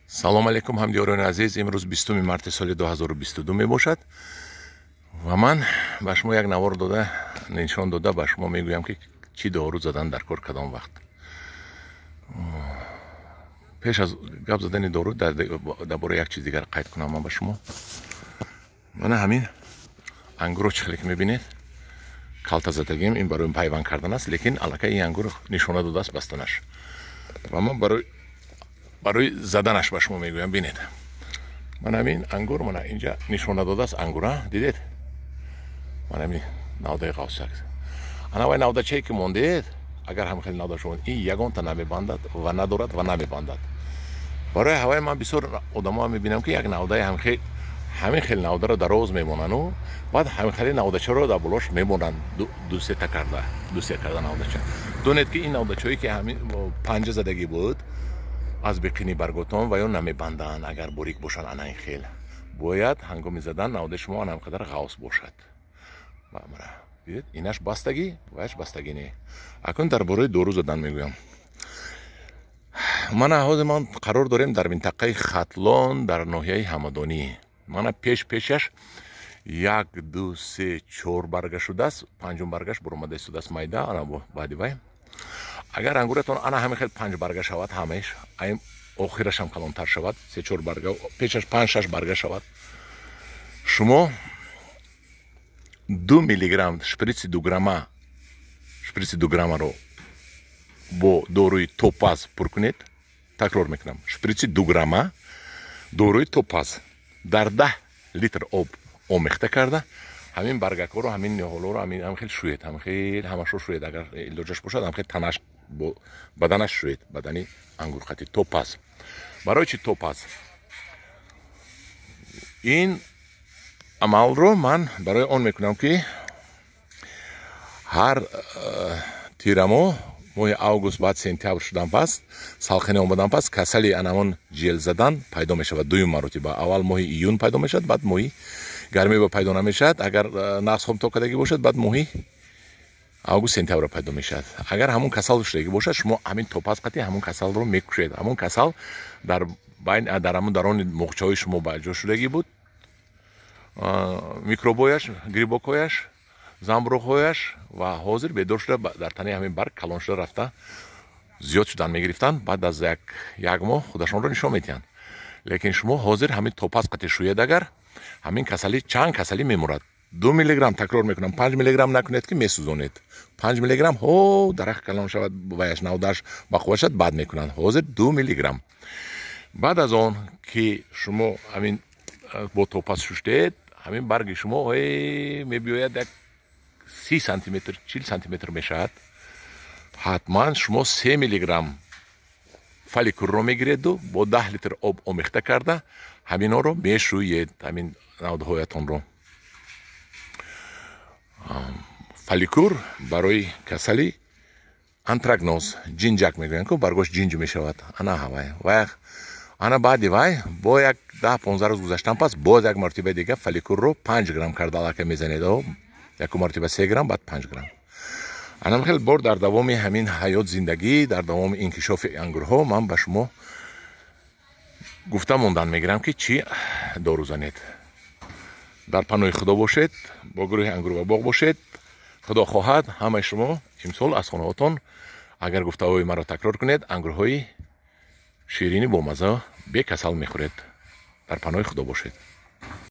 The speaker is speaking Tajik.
Салом алейкум, ҳамдиёрони азиз. Имрӯз 20 марти соли 2022 мебошад ва ман ба шумо як навор дода, нишон дода ба шумо мегӯям, ки чӣ дору задан дар кор, кадом вақт. Пеш аз гап задани дору дар бораи як чиз дигар қайд кунам ман ба шумо. Мана ҳамин ангурро чӣ хеле ки мебинед, калта задагим, ин барои пайванд кардан аст, лекин аллакай ин ангур нишона додааст бастанаш. Ва ман барои заданаш ба шумо мегӯям. Бинед, ман ҳамин ангур, мана инҷа нишона додааст ангура, дидед? Ман ҳамин навдаи ғавсак. Ана вай навдачае ки мондед, агар ҳам хеле навда шумо, ин ягонта намебандад ва надорад ва намебандад. Барои ҳавай ман бисёр одамо мебинам, ки як навдаи ҳамин хел навдаро дароз мемонану баъд ҳамин хели навдачаро дар болош мемонанд, дусета карда, дусе карда навдача. Донед, ки ин навдачаое ки ҳамин панҷа задагӣ буд, аз беқини барготон ва ё намебанданд, агар борик бошанд. Ана ин хел бояд ҳангоми задан навдаи шумо ана қадар ғавс бошад. Дидед, инаш бастагӣ, ваяш бастагӣ не. Акнун дар бораи дору задан мегӯям. Мана ҳозир ман қарор дорем дар минтақаи Хатлон, дар ноҳияи Ҳамадонӣ. Мана пеш пешаш як, ду, се, чор барга шудааст, панҷум баргаш буромада истодааст майда. Ана баъди вай агар ангуратон ана ҳамин хел панҷ барга шавад, ҳамаиш ай охирашам калонтар шавад, се чор барга, пешаш панҷ шаш барга шавад, шумо 2 миллиграмм шпритси 2 грамма, шпритси 2 граммаро бо доруи Топаз пур кунед. Такрор мекунам: шпритси 2 грамма доруи Топаз дар 10 литр об омехта карда, ҳамин баргакҳоро, ҳамин ниҳолҳоро ҳамин хел шӯед, ҳамин хел ҳамашро шӯед. Агар илоҷаш бошад, ҳамин хел танаш, баданаш шӯед, бадани ангурқати. Топаз. Барои чи Топаз? Ин амалро ман барои он мекунам, ки ҳар тирамоҳ, моҳи август, баъд сентябр шудан пас, салқине омадан пас, касали анамон ҷел задан пайдо мешавад дуюм маротиба. Аввал моҳи июн пайдо мешавад, баъд моҳи гармиба пайдо намешавад, агар нағз хомтоб кардагӣ бошад, баъд моҳи август, сентябр пайдо мешавад. Агар ҳамун касал шудагӣ бошад, шумо ҳамин Топаз қати ҳамун касалро мекушед. Ҳамун касал дар дар ҳамун дарони муғчаҳои шумо ба ҷо шудагӣ буд, микробояш, грибокҳояш, замбуруғҳояш, ва ҳозир бедор шуда, дар танаи ҳамин барг калон шуда рафта, зиёд шудан мегирифтанд. Баъд аз як моҳ худашонро нишон медиҳанд. Лекин шумо ҳозир ҳамин Топаз қати шӯед агар, ҳамин касалӣ, чанд касалӣ мемурад. 2 миллиграмм, такрор мекунам, 5 миллиграмм накунед, ки месӯзонед. 5 миллиграмм ҳо дарахт калон шавад, ваяш навдааш бақувват шавад, бад мекунанд. Ҳозир 2 миллиграмм. Баъд аз он ки шумо ҳамин бо Топаз шуштед, ҳамин барги шумо мебиёяд, як 30 сантиметр, 40 сантиметр мешавад. Ҳатман шумо 3 миллиграмм Фоликурро мегиреду бо 10 литр об омехта карда, ҳаминҳоро мешӯед, ҳамин навдаҳоятонро. Фоликур барои касали антракноз, ҷинҷак мегӯянд ку, баргош ҷинҷ мешавад, ана ҳавай вай. Ана баъди вай бо як 10-15 рӯз гузаштан пас боз як мартибаи дига Фоликурро 5 грамм карда аллакай мезанед. Якум мартиба 3 грамм, баъд 5 грамм. Анам хел бор дар давоми ҳамин ҳаёт, зиндагӣ, дар давоми инкишофи ангурҳо ман ба шумо гуфта мондан мегирам, ки чӣ дору занед. Дар паноҳи Худо бошед, бо гурӯҳи Ангур ва боғ бошед. Худо хоҳад, ҳамаи шумо имсол аз хонаҳотон, агар гуфтаҳои маро такрор кунед, ангурҳои ширини бомаза, бекасал мехӯред. Дар паноҳи Худо бошед.